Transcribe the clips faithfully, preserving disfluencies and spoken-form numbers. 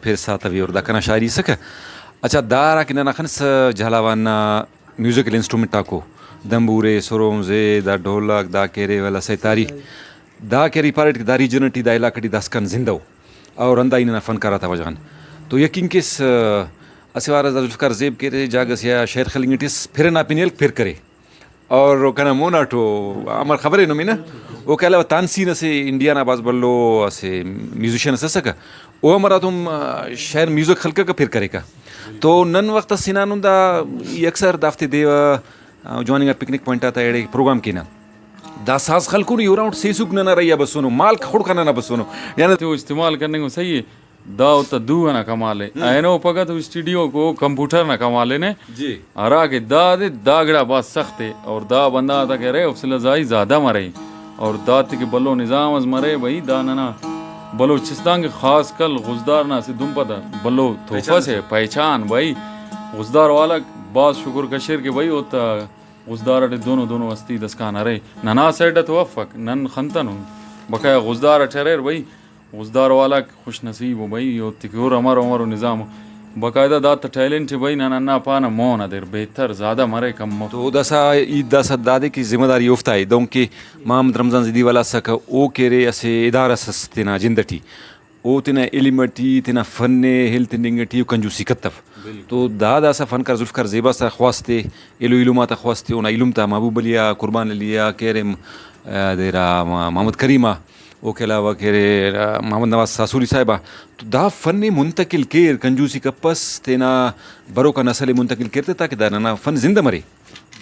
پھر ساتوی اور دا کنا شاعری اسکہ۔ اچھا، دا ہرا کہ ننا خنس جھالاوان نا میوزیکل انسٹرومنٹ آکو، دمبورے، سرومزے، دا ڈھولک، دا کہ ارے ولدا سیتاری، دا کہ ارے پاریٹ کہ دا ریجن ٹی، دا علاقہ ٹی داسکان زندہ ءُ، اور ہندا ای ننا فنکار آتا وجہ غان۔ تو یقین کیس، اسہ وار اس دا ذوالفقار زیب کہ ارے جاگہ سے آ شعر خلنگ ٹی اس، پھر ئنا پن ہلک پھر کرے۔ اور کنا مون آٹو امر خبرے نمے نا، اوکا علاوہ تانسین اسہ انڈیا نا بھاز بھلو اسہ میوزیشن اس اسکہ، او ہم ہراتم، آ، شعر میوزک خلککہ پھر کریکہ۔ تو نن وخت اس ہنانن دا، ای اکثر دافتے دے آ، آ، جواننگا پکنک پوائنٹ آتا ایڑے پروگرام کینہ۔ دا ساز خلکونو ای اراؤنڈ سیسک ننا رہی آ بسونو، مالک خڑک آ ننا بسونو۔ یعنی تو استعمال کننگ صحیح ءِ۔ دا اوتا دو ئنا کمال ءِ۔ ہم۔ اینو پگہ تو اسٹوڈیو کو کمپیوٹر نا کمال ءِ نے۔ جی۔ ہراکہ دادے دا گڑا بھاز سخت ءِ اور دا بندغ آتا کہ ارے حوصلہ زائی زیادہ مرے اور داتے کہ بھلو نظام اس مرے بھئی، دا ننا بلوچستان کہ خاص کل غزدار نا اسہ دن پدا بھلو تحفہ سے، پہچان بھئی۔ غزدار والا بھاز شکر کشیر کہ بھئی اوتا غزدار اٹی دونو دونو ہستی داسکان ارے۔ ننا سائیڈ آ تو افک، نن خنتنن، بقایا غزدار اٹ اریر بھئی۔ غزدار والاک خوش نصیب ءُ بھئی، اوتے کہ ہر امر امر ءُ نظام ءُ۔ باقاعدہ داتا ٹیلنٹ ءِ بھئی، نن ہندا پانہ مون آ دیر بہتر، زیادہ مرے کم مف۔ تو داسہ عید داسہ دادے کہ ذمہ داری اوفتا ءِ، دہنکہ محمد رمضان زیدی والا اسکہ، او کہ ارے اسہ ادارہ اس ئس تینا جند ٹی، او تینا علم ٹی، تینا فن ءِ ہیل تننگ ٹی او کنجوسی کتو۔ بالکل۔ تو دا داسہ فنکار ذوالفقار زیبا سا خواست ءِ، ایلو ایلم آتا خواست ءِ، اونا ایلم تا محبوب علی آ، قربان علی آ، کہ ارے، آ، دیرا محمد کریم آ، اوکے علاوہ کہ ارے، آ، محمد نواز ساسولی صاحب آ، تو دا فن ءِ منتقل کیر، کنجوسی کپس، تینا بروکا نسل ءِ منتقل کیر تہ، تاکہ دا ننا فن زندہ مرے۔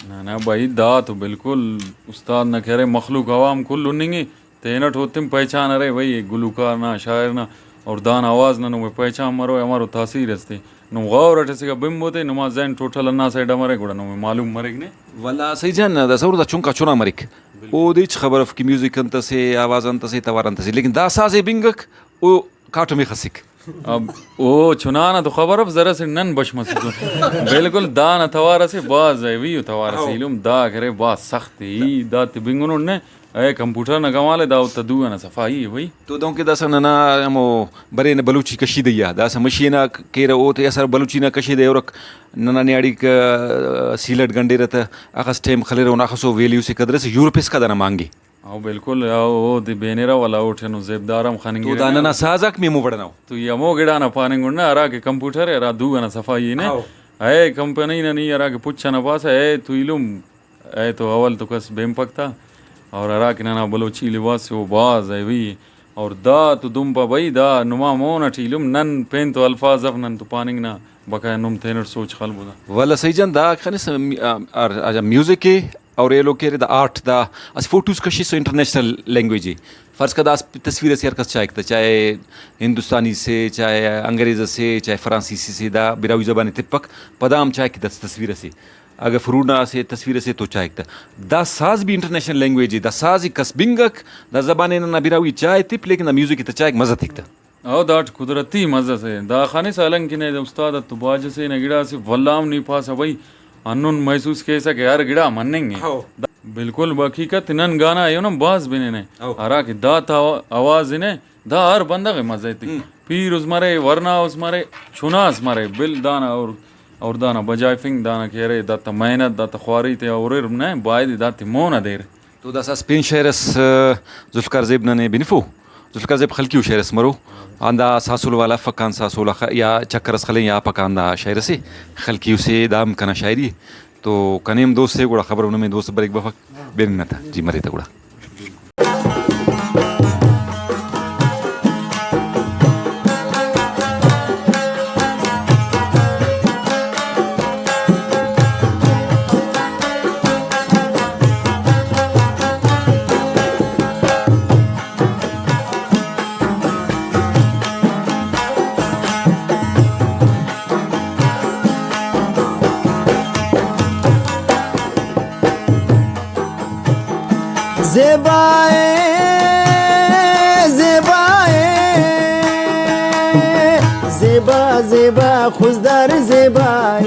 نہ نہ بھائی، دا تو بالکل استاد نا کہ ارے، مخلوق عوام کل ہننگ ءِ، تینٹ اوتم پہچان ارے بھئی، گلوکار نا، شاعر نا، اور دانا آواز نا نمے پہچان مرو، امرو تاثیر اس تے۔ نم غور اٹ اسہ گپ بنبو تے، نما ذہن ٹوٹل ہندا سائیڈ آ مرے، گڑا نمے معلوم مریک نے۔ ولا سعید جان، دا سور دا چنکا چنا مریک۔ بالکل۔ اودے ہچ خبر اف کہ میوزک انت اسے، آواز انت اسے، توار انت اسے، لیکن دا ساز ءِ بنگک، او کاٹم ءِ خسک۔ اب او چنا نا تو خبر اف، ذرا سے نن بش مسسن۔ بالکل، دانا توار اسے بھاز ہیوی ءُ توار اسے ہاؤ۔ ایلم دا کرے بھاز سخت ءِ۔ ای داتے بنگنن نے، اے کمپیوٹر نا کمال ءِ، دا اوتا دو ئنا صفائی ءِ بھئی۔ تو دہنکہ داسہ ننا ہمو برینے بلوچی کشیدہ آ، داسہ مشین آک کیرہ، اوتے اسہ بلوچی نا کشیدہ ہرک، ننا نیاڑیک، آ، سیلٹ گنڈیرہ تہ، اخس ٹائم خلیرہ، اونا اخسو ویلیو سے قدر اسے، یورپ اسکا دانا مانگے۔ او بالکل، او، اودے بینرہ ولا اوٹی ہندن زیبدار ہم خننگرہ تو دا نا۔ ننا ساز آک می ہمو وڑ ئنا ءُ۔ تو ای ہمو گڑا نا پاننگ انت نا، ہرا کہ کمپیوٹر ءِ، ہرا دو ئنا صفائی ءِ نے۔ ہاؤ۔ اے کمپنی نا نی ہرا کہ پچ ئنا پاسہ، اے تو ایلم، اے تو اول تو کس بینپک تا، اور ہرا کہ ننا بلوچی لباس سے او بھاز ہیوی ءِ۔ اور دا تو دن پا بھئی، دا نما مون ئٹی ایلم، نن پین تو الفاظ اف نن تو پاننگ نا، بقایا نم تینٹ سوچ خلبو دا۔ ولدا سعید جان، دا خنسہ می-، آ، آ، آ، میوزک ءِ، اور ایلو کہ ارے دا آرٹ، دا اسہ فوٹوز کشسو انٹرنیشنل لینگویج ءِ۔ فرض کر دا اسہ تصویر اسے ہر کس چائک تہ، چاہے ہندوستانی سے، چاہے انگریز سے، چاہے فرانسیسی سے، دا براہوئی زبان ءِ تپک، پدا ہم چائک تہ تصویر اسے۔ اگہ فروٹ نا اسہ تصویر اسے تو چائک تہ۔ دا ساز بھی انٹرنیشنل لینگویج ءِ، دا ساز ءِ کس بنگک، دا زبان ءِ ننا براہوئی چائے تپ، لیکن دا میوزک ءِ تہ چائک مزہ تیک تہ۔ او داٹ قدرتی مزہ سے۔ دا خنسہ ہلنگ کن ایدے استاد اتو باجہ سے نا گڑا اسے، ولدا ہم نی پاسہ بھئی، ہندن محسوس کیسہ کہ ہر گڑا مننگ ءِ۔ ہو۔ دا بالکل حقیقت، نن گانا ایہن ہم بھاز بننہ، ہو۔ ہراکہ دا تا آواز نے، دا ہر بندغ ءِ مزہ ایتک۔ ہم۔ پیرس مرے، ورناس مرے، چناس مرے، بل دانا اور، اور دانا بجائفنگ، دانا کہ ارے، داتا محنت، داتا خواری تے ہریر نہ، باید داتے مون آ دیر۔ تو داسہ اسہ پین شعر اس، آ، ذوالفقار زیب ننے بنفو۔ ذوالفقار زیب خلقی ءُ شعر اس مرو۔ آن دا ساسول والا افک، آن ساسول آ خ-، یا چکر اس خلیں یا آپک آن دا شعر اسے خلقی اسے، دا ہم کنا شاعری ءِ۔ تو کنے ہم دوست سے، گڑا خبر نمے دوست بریک بفک۔ بننہ تہ، جی مرے تہ گڑا۔ زیبا ءِ، زیبا ءِ، زیبا، زیبا، خضدار زیبا ءِ،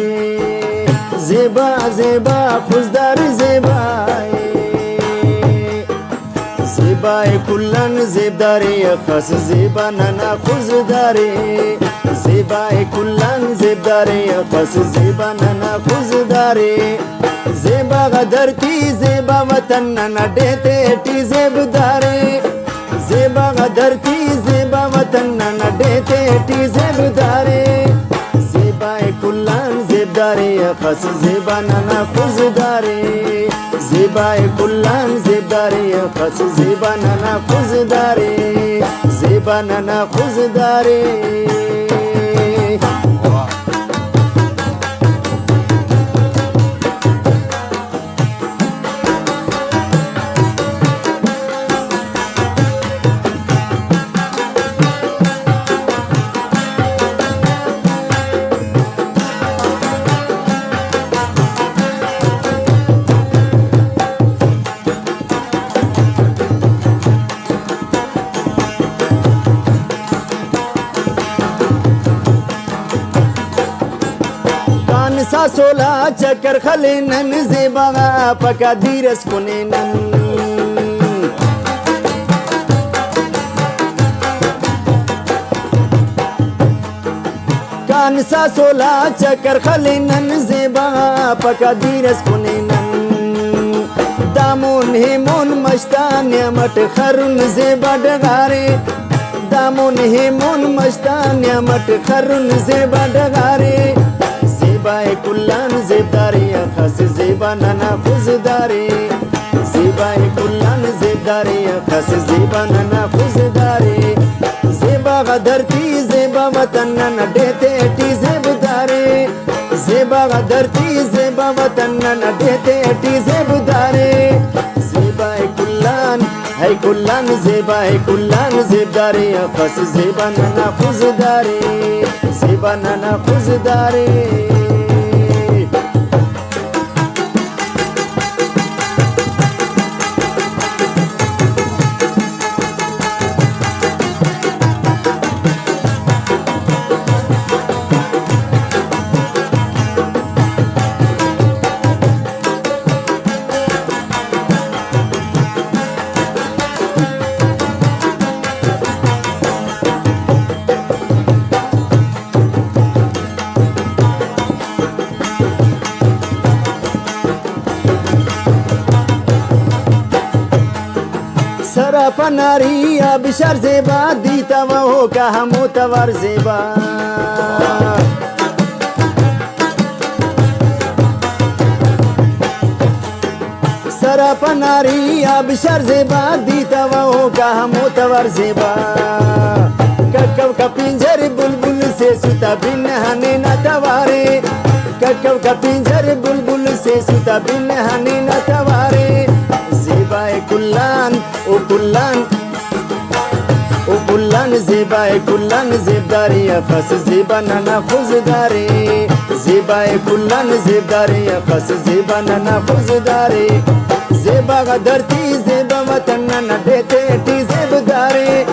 زیبا، زیبا، خضدار زیبا ءِ۔ زیبا ءِ کل آن زیبدار ءِ اخس، زیبا ننا خضدار ءِ۔ زیبا ءِ کل آن زیبدارے، اخس زیبا ننا خضدارے۔ زیبا غا دھرتی، زیبا وطن ننا ڈیہہ تیٹی زیبدارے۔ زیبا غا دھرتی، زیبا وطن ننا ڈیہہ تیٹی زیبدارے۔ زیبا ءِ کل آن زیبدارے، اخس زیبا ننا خضدارے۔ زیبا ءِ کل آن زیبدارے، اخس زیبا ننا خضدارے۔ زیبا ننا خضدارے۔ کانسا سولا چکر خلے نن، زیبا غا پکا دیر اس کنے نن۔ کانسا سولا چکر خلے نن، زیبا پکا دیر اس کنے نن۔ دامون ہیمون مشتا نیامٹ خرن زیبا ڈغارے۔ دامون ہیمون مشتا نیامٹ خرن زیبا ڈغارے۔ زیبا ءِ کل آن زیبدارے، اخس زیبا ننا خضدارے۔ زیبا ءِ کل آن زیبدارے، اخس زیبا ننا خضدارے۔ زیبا غا دھرتی، زیبا وطن ننا ڈیہہ تیٹی زیبدارے۔ زیبا غا دھرتی، زیبا وطن ننا ڈیہہ تیٹی زیبدارے۔ زیبا ءِ کل آن، ءِ کل آن زیبا، ءِ کل آن زیبدارے، اخس زیبا ننا خضدارے۔ زیبا ننا خضدارے۔ سراپا ناری آبشار زیبا، دیتو اوکا ہمو توار زیبا۔ سراپا ناری آبشار زیبا، دیتو اوکا ہمو توار زیبا۔ ککو کپینجر بلبل سے ستا بن ہنینا توارے۔ ککو کپینجر بلبل سے ستا بن ہنینا توارے۔ زیبا ءِ کل آن، او کل آن، او کل آن زیبا ءِ کل آن زیبدارے، اخس زیبا ننا خضدارے۔ زیبا ءِ کل آن زیبدارے، اخس زیبا ننا خضدارے۔ زیبا غا دھرتی، زیبا وطن ننا ڈیہہ تیٹی زیبدارے۔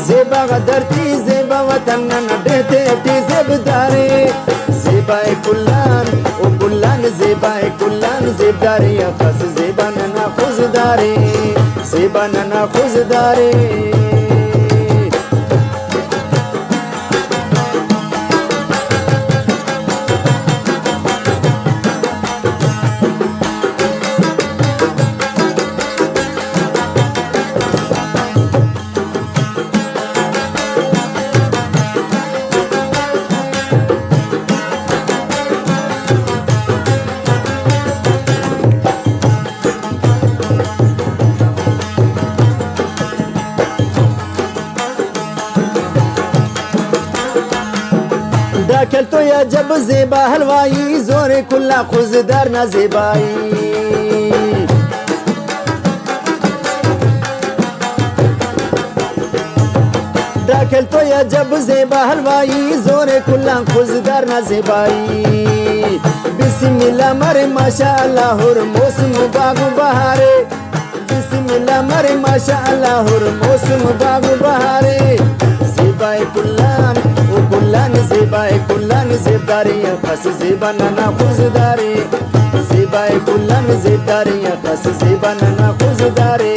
زیبا غا دھرتی، زیبا وطن ننا ڈیہہ تیٹی زیبدارے۔ زیبا ءِ کل آن، او کل آن زیبا ءِ کل آن زیبدارے، اخس زیبا ننا خضدارے۔ زیبا ننا خضدارے۔ ڈاکل تو یا جب زیبا حلوائی، زور کلا خضدار نا زیبائی۔ ڈاکل تو یا جب زیبا حلوائی، زور کلا خضدار نا زیبائی۔ بسم اللہ مرے ماشاء اللہ، ہر موسم باغ و بہارے۔ بسم اللہ مرے ماشاء اللہ، ہر موسم باغ و بہارے۔ زیبا ءِ کل آن، او کل آن زیبا ءِ کل آن زیبدارے، اخس زیبا ننا خضدارے۔ زیبا ءِ کل آن زیبدارے، اخس زیبا ننا خضدارے۔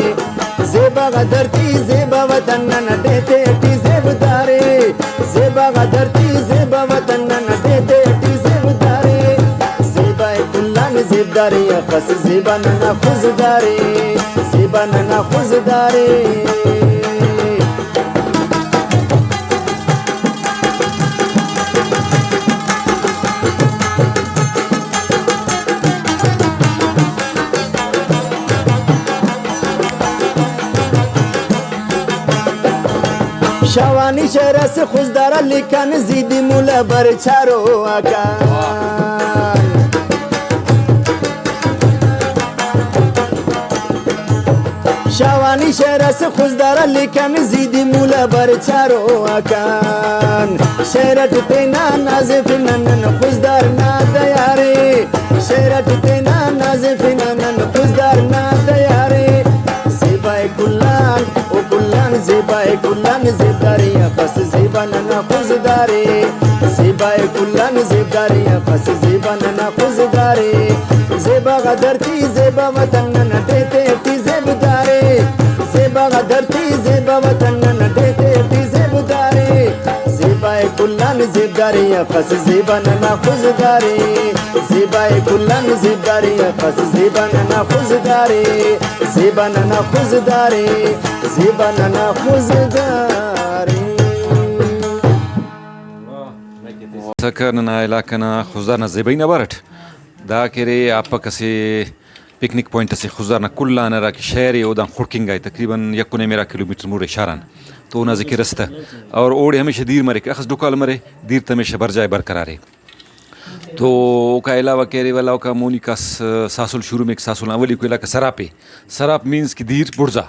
زیبا غا دھرتی، زیبا وطن ننا ڈیہہ تیٹی زیبدارے۔ زیبا غا دھرتی، زیبا وطن ننا دے دے ٹی زیبدارے، زیبا ءِ کل آن زیبدارے، اخس زیبا ننا خضدارے، زیبا ننا خضدارے۔ شاوانی شعر اس خضدار آ لکھان، زیدی ملا بر چارو آکان۔ شاوانی شعر اس خضدار آ لکھان، زیدی ملا بر چارو آکان۔ شعر اٹ تینا نازفنہ نن خضدار نا دیارے، شعر اٹ تینا نازفنہ نن خضدار نا دیارے۔ زیبا ءِ کل آن، او کل آن زیبا ءِ کل آن زیبدارے، اخس زیبا ننا خضدارے۔ زیبا ءِ کل آن زیبدارے، اخس زیبا ننا خضدارے۔ زیبا غا دھرتی، زیبا وطن ننا دے دے ٹی زیبدارے۔ زیبا غا دھرتی، زیبا وطن ننا دے دے ٹی زیبدارے۔ زیبا ءِ کل آن زیبدارے، اخس زیبا ننا خضدارے۔ زیبا ءِ کل آن زیبدارے، اخس زیبا ننا خضدارے۔ زیبا ننا خضدارے، زیبا ننا خضدارے۔ سکہ ننا علاقہ نا خضدار نا زیبائی نا بارٹ دا کہ ارے آپک اسہ پکنک پوائنٹ اسے خضدار نا کل آن ہرا کہ شہر ءِ اودان خڑکنگا ءِ، تقریباً یک و نیم ارا کلومیٹر مورے شار آن، تو اونا ذکر اس تہ۔ اور اوڑے ہمیشہ دیر مریک، اخس ڈکال مرے، دیر تہ ہمیشہ برجا ءِ برقرار ءِ۔ تو اوکا علاوہ کہ ارے ولدا اوکا مونی کاس ساسول شروع مریک، ساسول نا اولیکو علاقہ سراپ ءِ، سراپ مینز کہ دیر بڑزا۔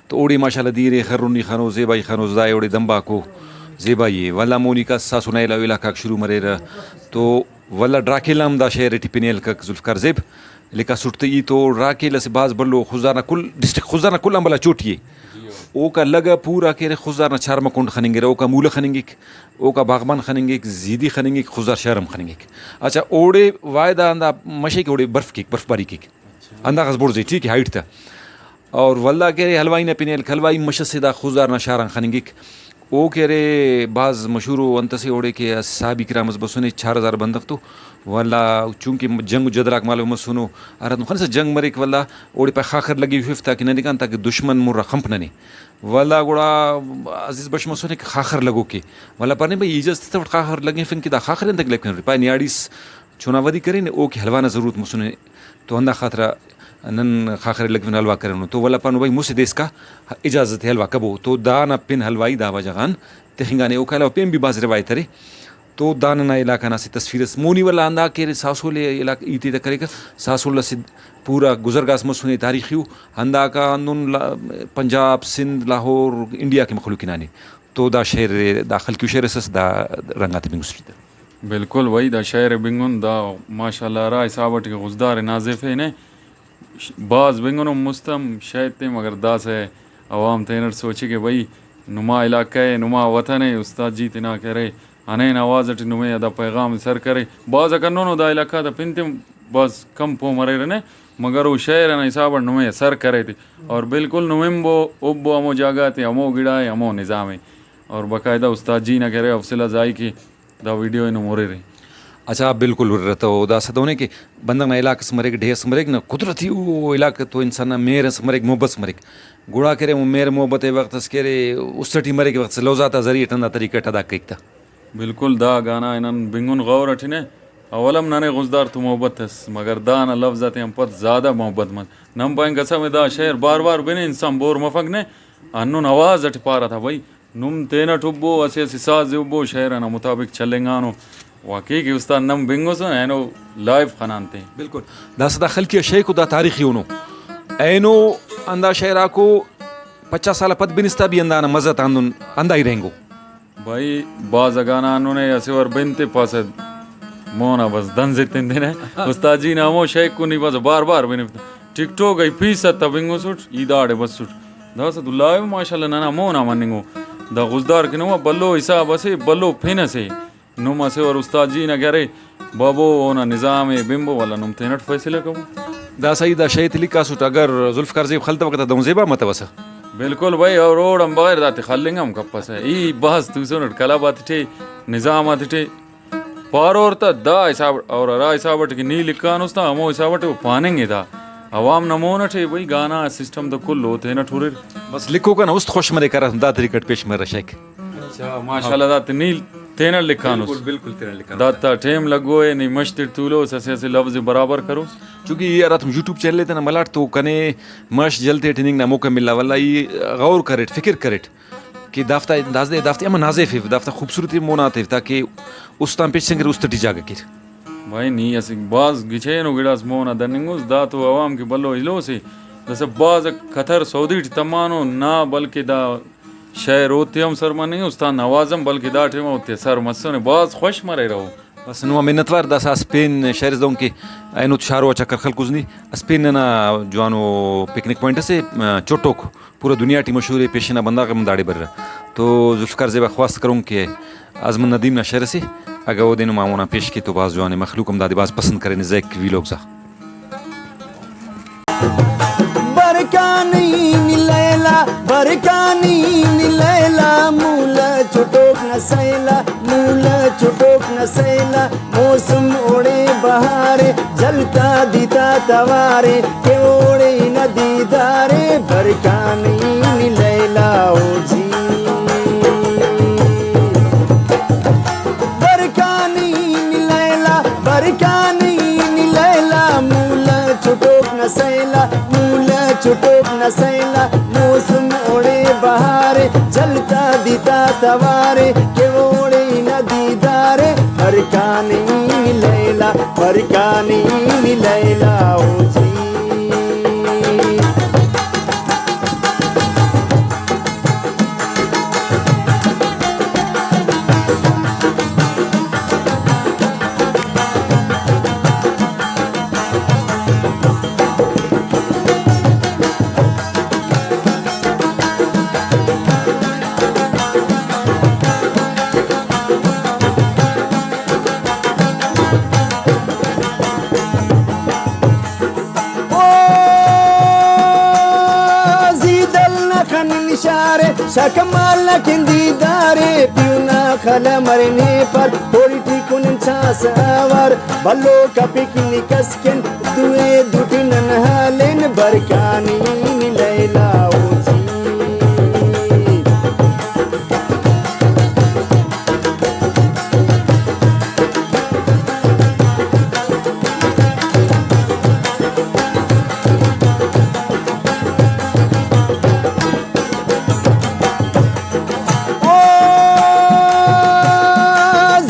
تو اوڑے ماشاءاللہ دیر ءِ، خرنی خنوس، زیبائی خنوس، دا ءِ اوڑے دمباکو زیبائی ءِ۔ ولدا مونی کاس ساسول نا علاوہ علاقہ غاک شروع مریرہ۔ تو ولدا ڈراکیل ہم دا شہر ٹی پن ءِ ہلکک ذوالفقار زیب۔ لکھاسٹ تہ ای تو ڈراکیل اسہ بھاز بھلو خضدار نا کل ڈسٹرکٹ، خضدار نا کل آن بھلا چوٹی ءِ۔ اوکا لگہ پورا کہ ارے خضدار نا چارمہ کنڈ خننگرہ، اوکا مولہ خننگک، اوکا باغبان خننگک، زیدی خننگک، خضدار شہر ہم خننگک۔ اچھا، اوڑے واحد آ ہندا مش ءِ کہ اوڑے برف کیک، برف باری کیک۔ ہنداخس بڑزے، ٹھیک ہے، ہائٹ تہ۔ اور ولدا کہ ارے حلوائی نا پن ءِ ہلک، حلوائی مش اسے دا خضدار نا شار آن خننگک۔ او کہ ارے بھاز مشہور ءُ انت اسے اوڑے کہ اسہ صحابی کرام اس بسنے، چار ہزار بندغ تو۔ ولدا چونکہ جنگ و جدل آک مالو مسنو، ہراتم خنسا جنگ مریک، ولدا اوڑے پائے خاخر لگے ہفتا کہ ننے کان تاکہ دشمن مرا خنپ ننے۔ ولدا گڑا عزیز بخش مسنے کہ خاخر لگوکے۔ ولدا پانے بھئی اجازت تفٹ خاخر لگیفنگ کہ دا خاخر انتکے لگفنگ؟ پائے نیاڑیس چنا ودی کرینے، اوکے حلوا نا ضرورت مسنے تو ہندا خاطرا نن خاخر لگفنہ حلوا کرینن۔ تو ولدا پانو بھئی مسہ دے اسکا اجازت حلوا کبو۔ تو دانا پن حلوائی دا وجہ غان تخنگانے۔ اوکا علاوہ پین بھی بھاز روایت ارے۔ تو دا ننا علاقہ نا اسہ تصویر اس۔ مونی ولدا ہندا کہ ارے ساسول علاقہ ہیت ءِ تہ کریکہ، ساسول اسہ پورا گزرگاہ اس مسنے تاریخی ءُ۔ ہنداکا ہندن لا-، پنجاب، سندھ، لاہور، انڈیا کہ مخلوق ہنانے۔ تو دا شعر، دا خلقی شعر اس، دا رنگ آتے بنگسٹ تہ۔ بالکل بھئی، دا شعر ءِ بنگن، دا ماشاءاللہ ہرا حساب اٹ کہ خضدار ءِ نازیفینے، بھاز بنگنو مست ہم شاید تے، مگر داسہ عوام تینٹ سوچے کہ بھئی نما علاقہ ءِ، نما وطن ءِ، استاد جی تینا کہ ارے ہنین آواز اٹی نمے آ دا پیغام ءِ سر کرے۔ بھاز آ کننو دا علاقہ تا پن تے بھاز کم پہہ مریرہ نے، مگر او شعر ئنا حساب اٹ نمے آ سر کرے تے۔ اور بالکل نمے ہم بو، ہب او ہمو جاگہ تے، ہمو گڑا ءِ، ہمو نظام ءِ۔ اور باقاعدہ استاد جی نا کہ ارے حوصلہ افزائی کہ دا ویڈیو اینو ہم ہُررے۔ اچھا، بالکل ہُررہ۔ تو داسہ دہنے کہ بندغ نا علاقہ اس مریک، ڈیہہ اس مریک نا، قدرتی او علاقہ تو انسان نا مہر اس مریک، محبت اس مریک۔ گڑا کہ ارے ہمو مہر محبت ءِ وخت اس کہ ارے است ٹی مریک، وخت اس لوز آتا ذریعہ ٹی ہندا طریقہ ٹی ادا کیک تا۔ بالکل، دا گانا ءِ نن بنگن غور اٹی نے۔ اول ہم ننے خضدار تو محبت اس، مگر دانا لفظ آتے آن پد زیادہ محبت مس۔ نن پائن قسم ءِ دا شعر بار بار بنے انسان بور مفک نے، ہندن آواز اٹی پارہ تا بھئی۔ نم تینٹ ہبو، اسہ اسہ ساز ءِ ہبو، شعر ئنا مطابق چلینگانو۔ واقعی کہ استاد نم بنگسن، اینو لائیو خنان تے۔ بالکل۔ داسہ دا خلقی آ شیکو، دا تاریخی اونو۔ اینو ہندا شعر آکو پچاس سال آ پد بنس تا بھی ہندانا مزہ تا ہندن ہندا ہی رہینگو۔ بھائی، بھاز اگانا ہندن ءِ، اسہ وار بن تے پاسہ مونا بس دنز ایتن تینے۔ استاد جی نا ہمو شیکو نی پاسہ بار بار بنفتا۔ ٹک ٹاک آ ای پیسہ تا بنگسٹ، ای داڑے بسٹ۔ داسہ تو لائیو ماشاءاللہ ننا مون آ مننگ ءُ۔ دا خضدار کہ نما بھلو حساب اسے، بھلو پن اسے۔ نم اسہ وار استاد جی نا کہ ارے بابو اونا نظام ءِ بنبو، ولدا نم تینٹ فیصلہ کبو۔ داسہ ای دا شے تے لکھاسٹ، اگر ذوالفقار زیب خلتوکہ تا دہن زیبا متوسہ۔ بالکل بھائی، اور اوڑان بغیر داتے خلنگ ہم کپسہ۔ ای بھاز توسنٹ کلب آتیٹی، نظام آتیٹی۔ پارور تہ دا حساب اور ہرا حساب اٹ کہ نی لکھانس تہ ہمو حساب اٹ او پاننگے۔ دا عوام نا مون اٹ ءِ بھئی، گانا سسٹم تہ کل او تینٹ ہریر۔ بس لکھوکا نا است خوش مریک ہرا دا طریقہ اٹ پیش مریر شیخ۔ اچھا، ماشاءاللہ، دا تے نی تینٹ لکھانس۔ بالکل، بالکل تینٹ لکھانس۔ دا تا ٹائم لگوئے، نی مش تیٹ تولوس، اسہ اسہ لفظ برابر کروس۔ چونکہ ای ہراتم یوٹیوب چینل ءِ تینا ملاٹ تو کنے مش جل تیٹ ہننگ نا موقع ملا، ولدا ای غور کریٹ، فکر کریٹ کہ دافتا داسہ دافتے ہم نازیفیو، دافتا خوبصورتی مون آ تیو، تاکہ است آن پیش سنگر است ٹی جاگہ کیر۔ بھائی، نی اسہ بھاز گچینو گڑاس مون آ دننگوس، دا تو عوام کہ بھلو ایلو سے، داسہ بھاز کتر سعودی ٹی تمانو نا، بلکہ دا شئیر اوتے ہم سر مننگ، استاد نواز ہم، بلکہ دا ٹائم اوتے سر مسنے، بھاز خوش مریرہ او۔ بس نما منتوار، داسہ اسہ پین شئیر اس دہن کہ اینو تو شارو آ چکر خلکوس نی، اسہ پین ننا جوانو پکنک پوائنٹ اسے، چٹوک۔ پورا دنیا ٹی مشہور ءِ، پیشن آ بندغ ہم داڑے بریرہ۔ تو ذوالفقار زیبا خواست کرون کہ آزمند ندیم نا شئیر اسے، اگہ اودے نما مونا پیش کے تو بھاز جوان ءِ، مخلوق ہم دادے بھاز پسند کرینے زیک ویلاگز آ۔ برکانی نی لیلا، برکانی نی لیلا، مولہ چٹوک نا سیلا، مولہ چٹوک نا سیلا۔ موسم اوڑے بہارے، جلتا دیتا توارے، کہ اوڑے نا دیدارے، برکانی نی لیلا او جی۔ برکانی نی لیلا، برکانی نی لیلا، مولہ چٹوک نا سیلا، مولہ چٹوک نا سیلا۔ موسم اوڑے بہارے، جلتا دیتا توارے، کہ اوڑے نا دیدارے، برکانی نی لیلا، برکانی نی لیلا او جی۔ او زیدل نا خن نشارے، شکمال نا کن دیدارے، پیونا خلہ مرنے پر، کوڑی ٹی کنن چاس اوار، بھلو کپک نی کس کن، دوئے دوٹی نن ہالین، برکانی نی لیلا او جی۔ او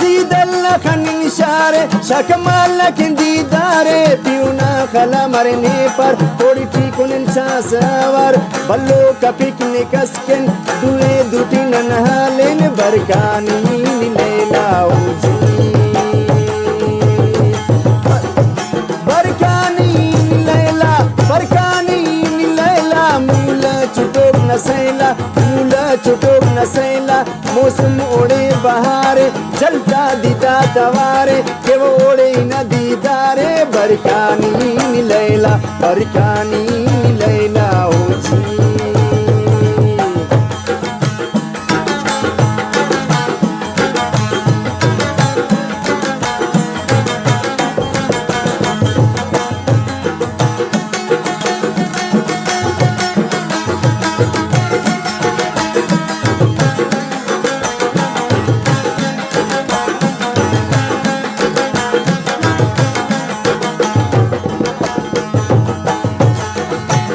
زیدل خننگ شارے، شکمال کن دیدارے، پیونا خلا مرنے پر، کوڑی ٹی کنن چاس اوار، بھلو کپک نے کس کن، دوئے دوٹی نن ہالین، برکانی نی لیلا او جی۔ برکانی نی لیلا، برکانی نی لیلا، مولا چٹوک نہ سیلا، مولا چٹوک نہ سیلا، موسم اوڑے بہارے، جلتا دیتا توارے، کہ وہ اوڑے نہ دیدارے، برکانی نی لیلا، برکانی نی لیلا او جی۔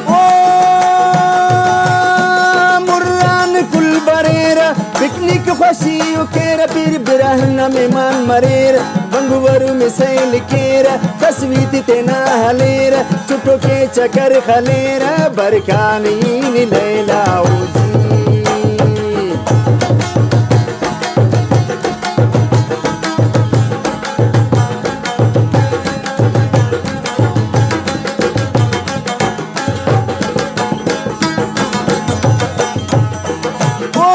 او مران کل بریرہ، پکنک خوشی و کیرہ، پیر براہوئی نا مہمان مریرہ، ونگو ورو مسیل کیرہ، تصویت تینا ہلیرہ، چٹو کے چکر خلیرہ، برکانی نی لیلا او جی۔ او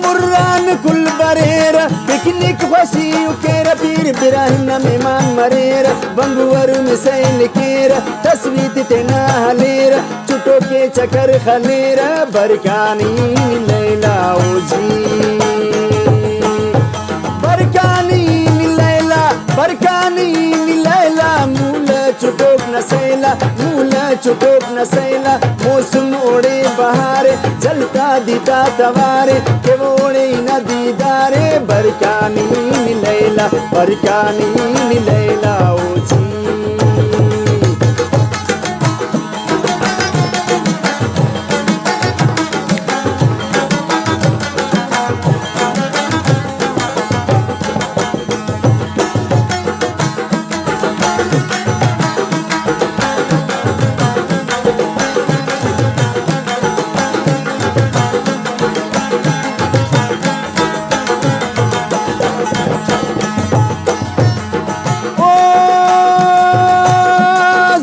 مران کل بریرہ، پکنک خوشی و کیرہ، پیر براہوئی نا مہمان مریرہ، ونگو ورو مسیل کیرہ، تصویت تینا ہلیرہ، چٹو کے چکر خلیرہ، برکانی نی لیلا او جی۔ سیلا، مولہ چٹوک نا سیلا، موسم اوڑے بہارے، جلتا دیتا توارے، کہ اوڑے نا دیدارے، برکانی نی لیلا، برکانی نی لیلا او جی۔ او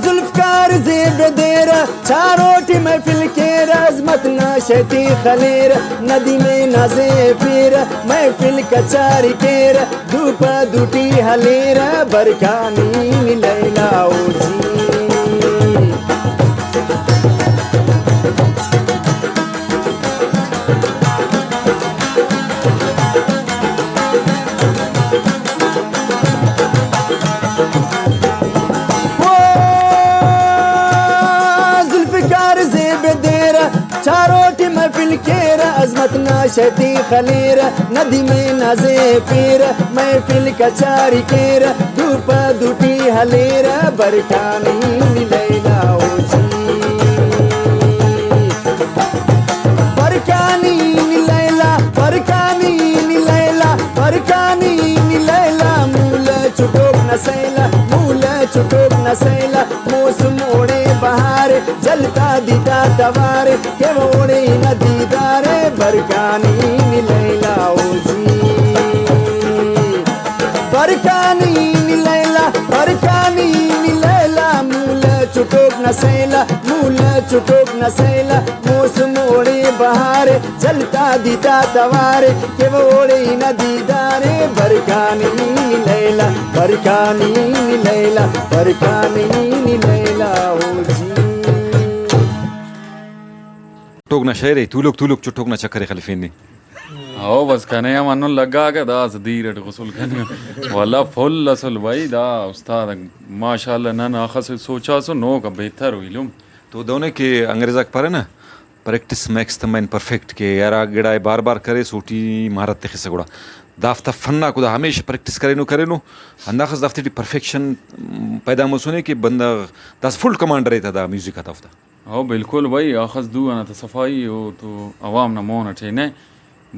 ذوالفقار زیب دیرہ، چاروٹی محفل کیرہ، عظمت نا شیتی خلیرہ، ندیم نا زیفیرہ، محفل کچاری کیرہ، دو پہ دوٹی ہلیرہ، برکانی نی لیلا او جی۔ او ذوالفقار زیب دیرہ، چاروٹی محفل کیرہ، عظمت نا شیتی خلیرہ، ندیم نا زیفیرہ، محفل کچاری کیرہ، دو پہ دوٹی ہلیرہ، برکانی نی لیلا او جی۔ برکانی نی لیلا، برکانی نی لیلا، برکانی نی لیلا، مولہ چٹوک نا سیلا، مولہ چٹوک نا سیلا، موسم اوڑے بہارے، جلتا دیتا توارے، کہ اوڑے نا دیدارے، برکانی نی لیلا او جی۔ برکانی نی لیلا، برکانی نی لیلا، مولہ چٹوک نا سیلا، مولہ چٹوک نا سیلا، موسم اوڑے بہارے، جلتا دیتا توارے، کہ اوڑے نا دیدارے، برکانی نی لیلا، برکانی نی لیلا، برکانی نی لیلا او جی۔ ٹوک نا شعر ءِ، تولوک تولوک چٹوک نا چکر ءِ خلفین نے۔ او بس کنے ہم ہندن لگاکہ دا اسہ دیر اٹ غسل کنے۔ ولا فل اسل بھائی، دا استاد ماشاءاللہ نن اخس سوچاسن نوکا بہتر ءُ ایلم۔ تو دہنے کہ انگریز آک پارہ نا، پریکٹس میکس دا مین پرفیکٹ، کہ ہرا گڑا ءِ بار بار کریس اوٹی مہارت تخسہ گڑا۔ دافتا فن آکو دا ہمیشہ پریکٹس کرینو کرینو، ہنداخس دافتے ٹی پرفیکشن پیدا مسنے کہ بندغ داسہ فل کمانڈر ءِ تا دا میوزک آتا اوفتا۔ او بالکل بھائی، اخس دو انا تا صفائی او تو عوام نا مون اٹے نے۔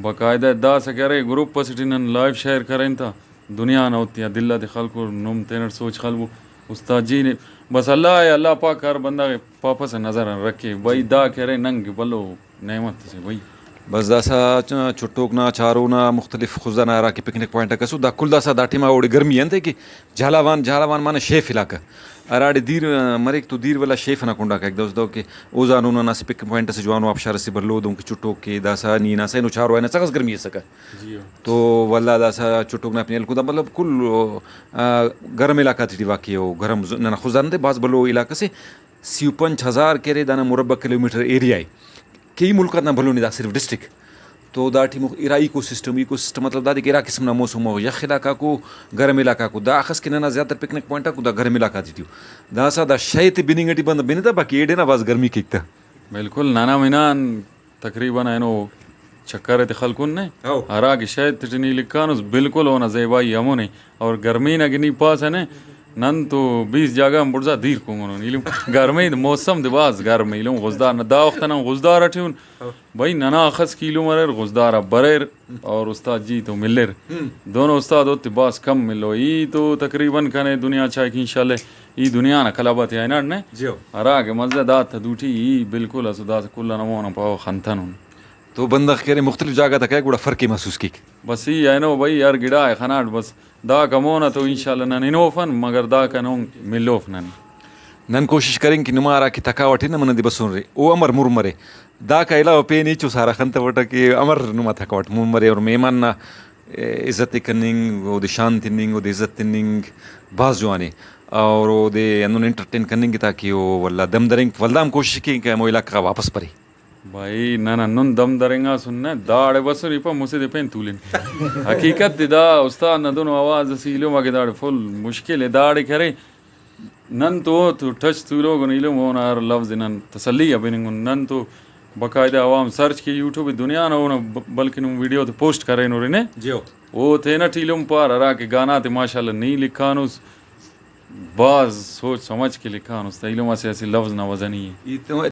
باقاعدہ داسہ کہ ارے گروپ اسے ٹی نن لائیو شیئر کرین تا، دنیا نا اوتیا دل آتے خلکر، نم تینٹ سوچ خلبو۔ استاد جی نے بس اللہ ءِ، اللہ پاک ہر بندغ ءِ پاپس نظر آن رکھے بھائی، دا کہ ارے ننگ بھلو نعمت اسے بھائی۔ بس داسہ چ-، چٹوک نا، چارو نا، مختلف خضدار نا ہراکہ پکنک پوائنٹ آک اسو، دا کل داسہ دا ٹائما اوڑے گرمی انتئے کہ جھالاوان، جھالاوان معنی شیف علاقہ، ہراڑے دیر، آ، مریک تو دیر ولا شیف ئنا کنڈا کائک۔ دا اس دو کہ اوزان اونا اسہ پکنک پوائنٹ اسے جوانو، آبشار اسے بھلو، دہنکہ چٹوک کہ داسہ نی ہناسہ اینو چارو آ ہناسہ سخس گرمی اسکہ۔ جی ہو۔ تو ولدا داسہ چٹوک نا پن ہلکو دا مطلب کل، آ، گرم علاقہ تیٹی واقع او۔ گرم ز-، ننا خضدار انتئے بھاز بھلو علاقہ سے، سی و پنچ ہزار کہ ارے دانا مربع کلومیٹر ایریا ءِ۔ کئی ملک آتنا بھلو نے، دا صرف ڈسٹرکٹ۔ تو داٹی مخ-، ارا ایکو سسٹم، ایکو سسٹم مطلب دادے کہ ارا قسم نا موسم او، یخ علاقہ کو، گرم علاقہ کو، دا اخس کہ ننا زیادہ تر پکنک پوائنٹ آکو دا گرم علاقہ تیٹی او۔ داسہ دا شے تے بننگ ٹی بندغ بنتہ، باقی ایڑے نا بھاز گرمی کیک تہ۔ بالکل، ننا ہنان تقریباً اینو چکر تے خلکن نے، ہو۔ ہرا کہ شے تیٹی نی لکھانس، بالکل اونا زیبائی ہمونے۔ اور گرمی نا کہ نی پاسہ نے، نن تو بیست جاگہ ہم بڑزا دیر کنگنن۔ ایلم گرمی دے موسم دے بھاز گرم ایلم خضدار نا۔ دا وخت نن خضدار ٹی ان۔ ہو۔ بھئی ننا اخس کہ ایلم اریر، خضدار آ بریر اور استاد جی تو ملر۔ ہم۔ دونوں استاد اوتے بھاز کم ملو۔ ای تو تقریباً کنے دنیا چائک انشاءاللہ ای دنیا نا کلب آتیا ہناٹ نے۔ جی ہو۔ ہرا کہ مزہ دا تا دوٹی ای بالکل اسو دا کل انا مون آ پاوہ خنتنن۔ تو بندغ کہ ارے مختلف جاگہ تا کائک گڑا فرق ءِ محسوس کیک۔ بس ای اینو بھئی ہر گڑا ءِ خناٹ بس داکا مون آ تو انشاءاللہ نن ہنوفن مگر داکان ہم ملوف نن۔ نن کوشش کرین کہ نما ہرا کہ تھکاوٹ ءِ نمن دے بسنے او امر مر مرے۔ داکا علاوہ پین ہچو سارا خنتوٹہ کہ امر نما تھکاوٹ مر مرے اور مہمان نا، اے، عزت ءِ کننگ، اودے شان تننگ، اودے عزت تننگ بھاز جوان ءِ اور اودے ہندن انٹرٹین کننگ ءِ تاکہ او ولدا دم درینگ، ولدا ہم کوشش کین کہ ہمو علاقہ غا واپس برے۔ بھائی نن ہندن دم درینگاسن نہ، داڑے بسر ای پا مسہ دے پین تولن۔ حقیقت تے دا استاد نا دنو آواز اسہ ایلم آ کہ داڑے فل مشکل ءِ، داڑے کرے نن تو، تو ٹچ تولوگن ایلم، اونا ہر لفظ نن تسلی آ بننگن۔ نن تو باقاعدہ عوام سرچ کے یوٹیوب دنیا نا اونا ب-، بلکن نم ویڈیو تے پوسٹ کرینر نے۔ جیو۔ او تینٹ ایلم پار، ہرا کہ گانا تے ماشاءاللہ نی لکھانس، بھاز سوچ سمجھ کے لکھانس، تہ ایلم اسہ اسہ لفظ نا وزنی ءِ۔ ای تو